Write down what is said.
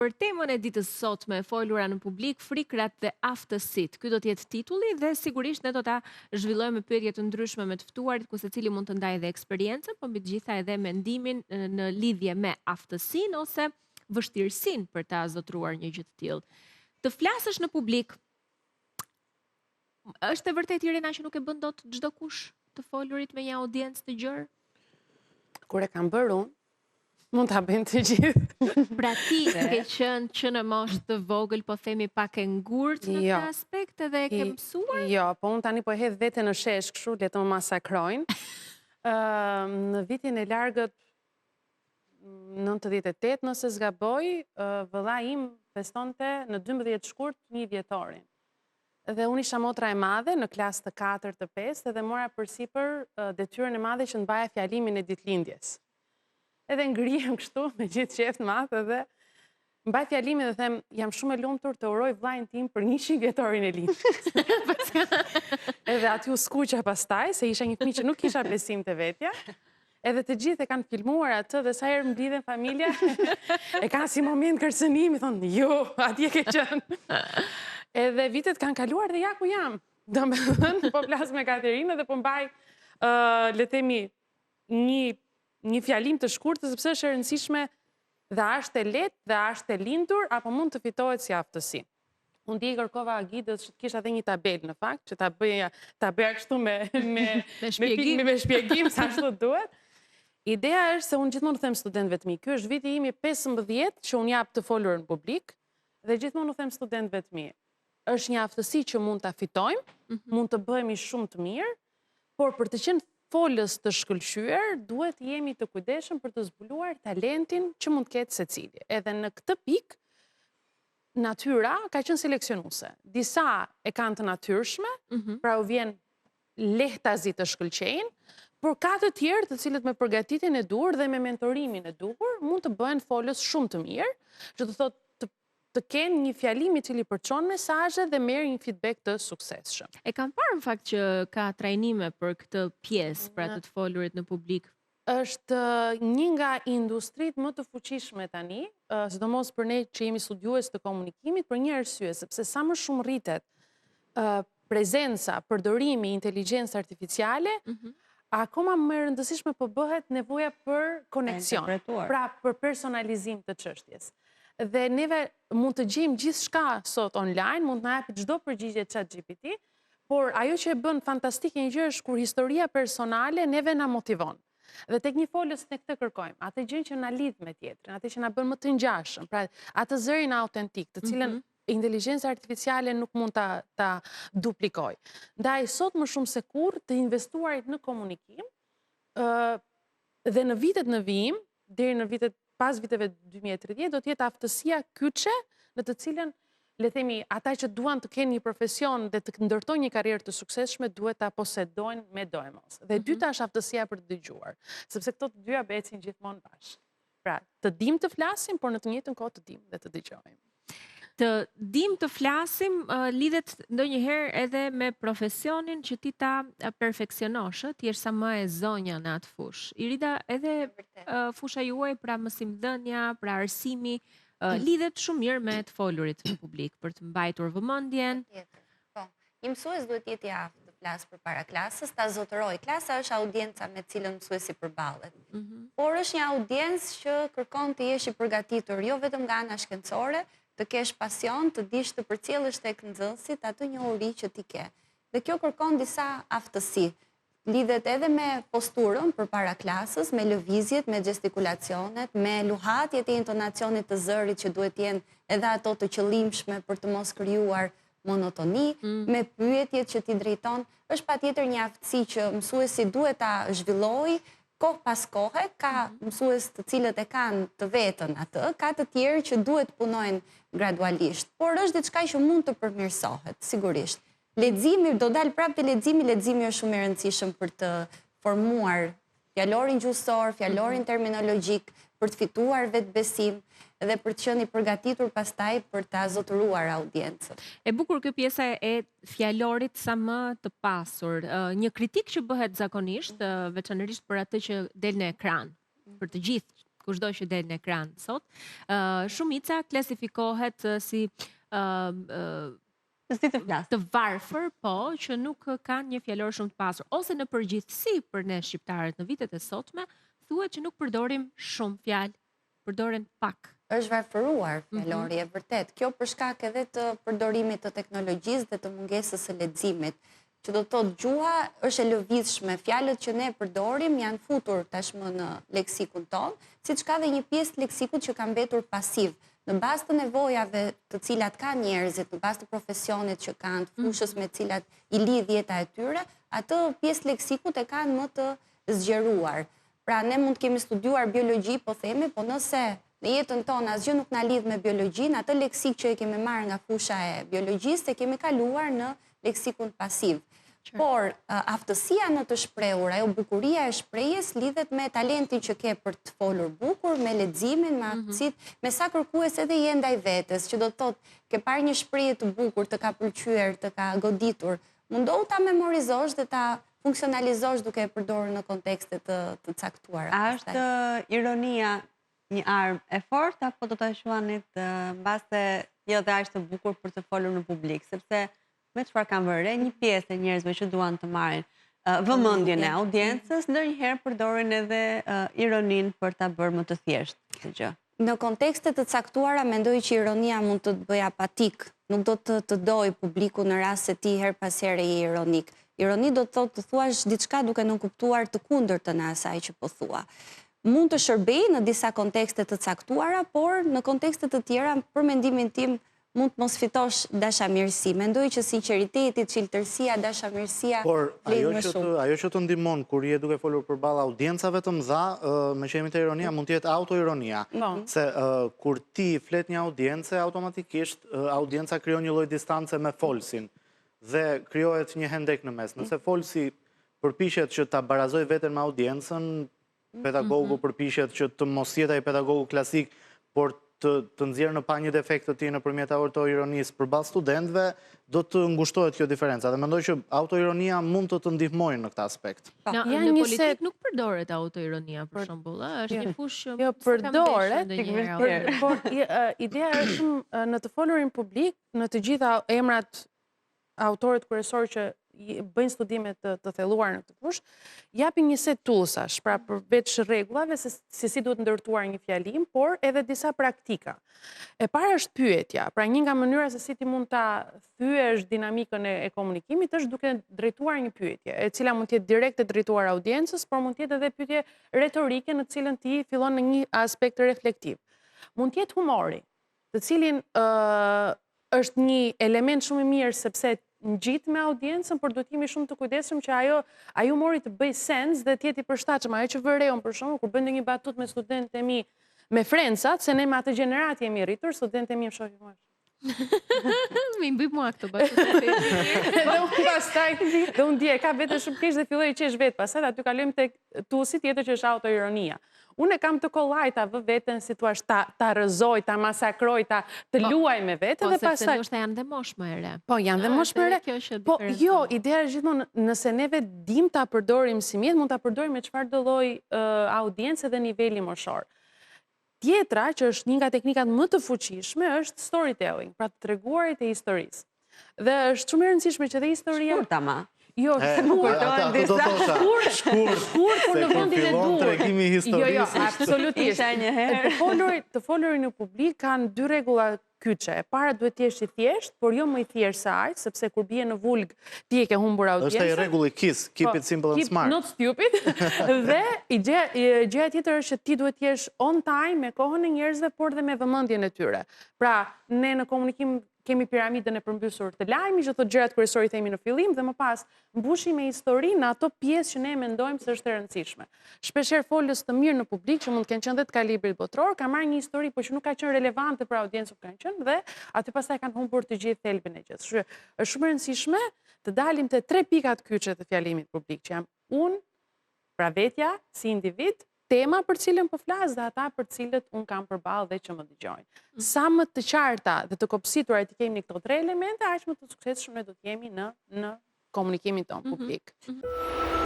Për temën e ditës së sotme, e folura në publik, frikrat dhe aftësitë. Ky do të jetë titulli dhe sigurisht ne do ta zhvillojmë me pyetje të ndryshme me të ftuarit, ku secili mund të ndajë edhe eksperiencën, po mbi të gjitha edhe mendimin në lidhje me aftësinë ose vështirësinë për ta zotëruar një gjë të tillë. Të flasësh në publik është e vërtetë Irena që nuk e bën dot çdokush të folurit me një audiencë të gjerë? Kur e kam bërë unë, Mund ta bëjnë të gjithë. Pra ti ke qenë që në moshë të vogël, po themi pak e ngurtë në jo. këtë aspekt edhe e ke mësuar? Jo, po unë tani po e hedh veten në shesh kështu, le të më masakrojnë. Në vitin e largët 98, nëse s'gaboj, vëllai im festonte në 12 shkurt njëvjetorin. Dhe unë isha motra e madhe në klasë të 4 të 5 dhe mora përsipër detyrën e madhe që të mbaja fjalimin e ditëlindjes. Edhe ngrihem kështu me gjithë qejf të madh edhe mbaj fjalimin dhe them jam shumë e lumtur të uroj vllain tim për 100 vjetorin e lindjes. edhe aty u skuqa pastaj se isha një fëmijë që nuk kisha besim te vetja. Edhe të gjithë e kanë filmuar atë dhe sa herë mblidhen familja, e kanë si moment kërcënimi, thonë, jo, atje ke qenë. Edhe vitet kanë kaluar dhe ja ku jam. Domethënë, po flas me Katerinën dhe po mbaj, le themi, një një fjalim të shkurtër sepse është e rëndësishme dhe a është e lehtë dhe a është e lindur apo mund të fitohet si aftësi. Unë dje i kërkova Gidës që të kisha edhe një tabelë në fakt, që ta bëja ta bëja kështu me me me shpjegim, me, me shpjegim sa ashtu duhet. Ideja është se unë gjithmonë u them studentëve të mi, ky është viti im i 15 që unë jap të folur në publik dhe gjithmonë u them studentëve të mi, është një aftësi që mund ta fitojmë, mm -hmm. mund të bëhemi shumë të mirë, Por për të qenë folës të shkëlqyer, duhet të jemi të kujdesshëm për të zbuluar talentin që mund të ketë secili. Edhe në këtë pikë, natyra ka qenë seleksionuese. Disa e kanë të natyrshme, mhm. pra u vjen lehtazi të shkëlqejnë, por ka të tjerë të cilët me përgatitjen e duhur dhe me mentorimin e duhur mund të bëhen folës shumë të mirë, që do të thotë të kenë një fjalim i cili përçon mesazhe dhe merr një feedback të suksesshëm. E kam parë në fakt që ka trajnime për këtë pjesë, pra të të folurit në publik. Është një nga industritë më të fuqishme tani, sidomos për ne që jemi studiues të komunikimit, për një arsye, sepse sa më shumë rritet prezenca, përdorimi i inteligjencës artificiale, mhm. akoma më e rëndësishme po bëhet nevoja për koneksion, pra për personalizim të çështjes. Dhe neve mund të gjejmë gjithçka sot online, mund të na japë çdo përgjigje ChatGPT, por ajo që e bën fantastike një gjë është kur historia personale neve na motivon. Dhe tek një folës ne këtë kërkojmë, atë gjënë që na lidh me tjetrin, atë që na bën më të ngjashëm, pra atë zërin autentik, të cilën mm -hmm. Inteligjenca artificiale nuk mund ta ta duplikojë. Ndaj sot më shumë se kurrë të investuarit në komunikim, ë dhe në vitet në vijim, deri në vitet pas viteve 2030 do të jetë aftësia kyçe në të cilën le themi ata që duan të kenë një profesion dhe të ndërtojnë një karrierë të suksesshme duhet ta posedojnë me doemos. Dhe e mhm. dyta është aftësia për të dëgjuar, sepse këto të dyja ecin gjithmonë bashkë. Pra, të dimë të flasim, por në të njëjtën kohë të dimë dhe të dëgjojmë. Të dimë të flasim lidhet ndonjëherë edhe me profesionin që ti ta perfeksionosh, ë, të jesh sa më e zonja në atë fushë. Irida, edhe fusha juaj, pra mësimdhënia, pra arsimi, lidhet shumë mirë me të folurit në publik për të mbajtur vëmendjen. Po. Një mësues duhet të jetë i aftë të flasë përpara klasës, ta zotërojë. Klasa është audienca me të cilën mësuesi përballet. Mm -hmm. Por është një audiencë që kërkon të jesh i përgatitur, jo vetëm nga ana shkencore, të kesh pasion, të dish të përcjellësh tek nxënësit atë njohuri që ti ke. Dhe kjo kërkon disa aftësi. Lidhet edhe me posturën përpara klasës, me lëvizjet, me gestikulacionet, me luhatjet e intonacionit të zërit që duhet të jenë edhe ato të qëllimshme për të mos krijuar monotoni, mm. me pyetjet që ti drejton, është patjetër një aftësi që mësuesi duhet ta zhvillojë kohë pas kohe, ka mm. mësues të cilët e kanë të vetën atë, ka të tjerë që duhet të punojnë gradualisht, por është diçka që mund të përmirësohet, sigurisht. Leximi, do dal prapë te leximi, leximi është shumë i rëndësishëm për të formuar fjalorin gjuhësor, fjalorin mhm. terminologjik, për të fituar vetëbesim dhe për të qenë i përgatitur pastaj për ta zotëruar audiencën. E bukur kjo pjesa e fjalorit sa më të pasur. Një kritikë që bëhet zakonisht, mhm. veçanërisht për atë që del në ekran, për të gjithë. Kushdo që del në ekran sot, ë shumica klasifikohet si ë Si të flas. Të varfër, po, që nuk kanë një fjalor shumë të pasur ose në përgjithësi për ne shqiptarët në vitet e sotme, thuhet që nuk përdorim shumë fjalë, përdoren pak. Është varfëruar mhm. fjalori mm -hmm. e vërtetë. Kjo për shkak edhe të përdorimit të teknologjisë dhe të mungesës së leximit, që do të thotë gjuha është e lëvizshme, fjalët që ne përdorim janë futur tashmë në leksikun tonë, siç ka dhe një pjesë të leksikut që ka mbetur pasiv. Në bazë të nevojave të cilat kanë njerëzit, në bazë të profesionit që kanë, të fushës mhm. me cilat i lidh jeta e tyre, atë pjesë të leksikut e kanë më të zgjeruar. Pra ne mund të kemi studiuar biologji, po themi, po nëse në jetën tonë asgjë nuk na lidh me biologjinë, atë leksik që e kemi marrë nga fusha e biologjisë e kemi kaluar në leksikun pasiv. Por aftësia në të shprehur, ajo bukuria e shprehjes lidhet me talentin që ke për të folur bukur, me leximin, me mhm. aftësitë, me sa kërkues edhe je ndaj vetes, që do të thotë ke parë një shprehje të bukur, të ka pëlqyer, të ka goditur, mundohu ta memorizosh dhe ta funksionalizosh duke e përdorur në kontekste të të caktuara. A është ironia një armë e fortë apo do ta quanit mbase jo dhe aq të bukur për të folur në publik, sepse me çfarë kam vënë re, një pjesë e njerëzve që duan të marrin vëmendjen e audiencës, ndonjëherë përdorin edhe ironinë për ta bërë më të thjeshtë këtë gjë. Në kontekste të caktuara mendoj që ironia mund të të bëjë apatik, nuk do të të dojë publiku në rast se ti herë pas here je ironik. Ironi do të thotë të thuash diçka duke nënkuptuar të kundërtën e asaj që po thua. Mund të shërbejë në disa kontekste të caktuara, por në kontekste të tjera, për mendimin tim, mund të mos fitosh dashamirësi. Mendoj që sinqeriteti, çiltërsia, dashamirësia vlejnë më shumë. Por ajo që të ndihmon kur je duke folur përballë audiencave të mëdha, meqë jemi te ironia, mund të jetë autoironia. Po. Se kur ti flet një audience, automatikisht audienca krijon një lloj distance me folësin dhe krijohet një hendek në mes. Nëse folësi përpiqet që ta barazojë veten me audiencën, Pedagogu mhm. përpiqet që të mos jetë ai pedagogu klasik, por të, të nxjerrë në pah një defekt të tij nëpërmjet autoironisë përballë studentëve, do të ngushtohet kjo diferenca. Dhe mendoj që autoironia mund të të ndihmojë në këtë aspekt. Po. Në, në politikë nuk përdoret autoironia, për shembull, ë, është një fushë që jo, përdoret, por ideja është shumë në të folurin publik, në të gjitha emrat autorët kryesorë që bëjnë studime të, të thelluar në këtë fushë, japin një set toolsash, pra përveç rregullave se, se si duhet ndërtuar një fjalim, por edhe disa praktika. E para është pyetja, pra një nga mënyrat se si ti mund ta thyesh dinamikën e, e komunikimit është duke drejtuar një pyetje, e cila mund të jetë direkt e drejtuar audiencës, por mund të jetë edhe pyetje retorike në të cilën ti fillon në një aspekt reflektiv. Mund të jetë humori, të cilin është një element shumë i mirë sepse ngjit me audiencën, por duhet të jemi shumë të kujdesshëm që ajo ai humori të bëjë sens dhe të jetë i përshtatshëm. Ajo që vë re unë për shembull, kur bëj ndonjë batutë me studentët e mi, me Friends-at, se ne me atë gjeneratë jemi rritur, studentët e mi më shohin mua. Më i bëj mua këto batuta. Dhe unë pastaj, dhe unë dje, ka vete shumë keq dhe filloj qesh vetë, pastaj aty kalojmë tek toolsi tjetër që është autoironia. Unë e kam të kollaj ta vë veten si thua ta ta rrëzoj, ta masakroj, ta të po, luaj me veten po, dhe pastaj. Po sepse ndoshta janë dhe moshë më e re. Po janë dhe moshë më e re. Po jo, ideja është gjithmonë nëse neve dim ta përdorim si mjet, mund ta përdorim me çfarëdo lloj uh, audience dhe niveli moshor. Tjetra, që është një nga teknikat më të fuqishme, është storytelling, pra të treguarit e historisë. Dhe është shumë e rëndësishme që dhe historia... Shkurt ama. Jo, shkurt. Shkurt, shkurt, shkurt, por në vendin e duhur. Tregimi i historisë. Jo, jo, absolutisht. Isha një herë. Të folurit, të folurit në publik kanë dy rregulla kyçe. E para duhet të jesh i thjeshtë, por jo më i thjeshtë se aq, sepse kur bie në vulg ti e ke humbur audiencën. Është ai rregulli KISS, keep po, it simple and smart. Not stupid. Dhe gjëja tjetër është që ti duhet të jesh on time me kohën e njerëzve, por dhe me vëmendjen e tyre. Pra, ne në komunikim kemi piramidën e përmbysur të lajmit, që thotë gjërat kryesore i themi në fillim dhe më pas mbushim me histori në ato pjesë që ne mendojmë se është e rëndësishme. Shpeshherë folës të mirë në publik që mund të kenë qenë dhe të kalibrit botëror, kanë marrë një histori por që nuk ka qenë relevante për audiencën ku kanë qenë dhe aty pastaj kanë humbur të gjithë thelbin e gjësë. Kështu që është shumë e rëndësishme të dalim te tre pikat kyçe të fjalimit publik, që jam unë, pra vetja si individ, tema për cilën po flas dhe ata për cilët unë kam përballë dhe që më dëgjojnë. Mm. Sa më të qarta dhe të kopsitura të kemi këto tre elemente, aq më të suksesshëm ne do të jemi në në komunikimin tonë mhm. publik. Mm -hmm.